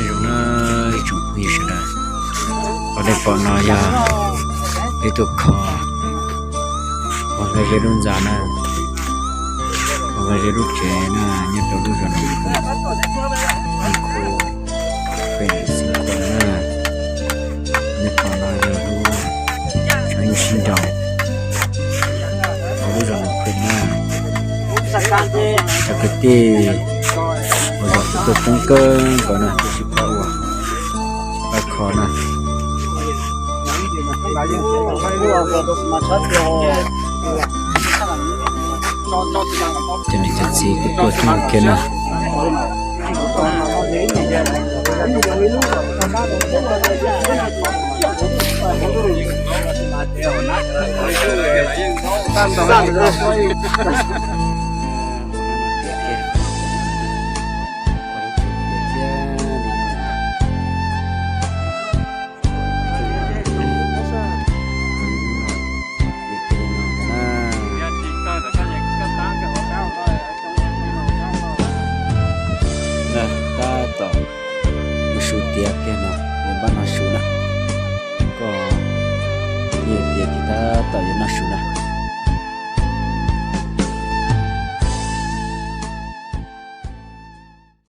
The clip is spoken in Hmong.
Zoo na, ib tsoom phooj ywg sawv daws, qhov nej pom no yog peb tuaj kho ua nqaij zeb dub ntxa na, ua nqaij zeb dub tsev na, nyob rau lub zos Noo Khwm, Noo Khwm, Xeev Khuam na. Nej pom no yog lub tshav nyuj sib nraus hauv lub zos Noo Khwm na. Cov kwv tij uas zom kuv tuaj coob kawg nkaus na, tuaj sib pab ua, sib pab kho na. Cov niam cov txiv kuj tuaj coob kiag na. Tab tom noj su tiav kiag no, npaj noj su na. Koj yeej tiav kiag tab tom yuav noj su na.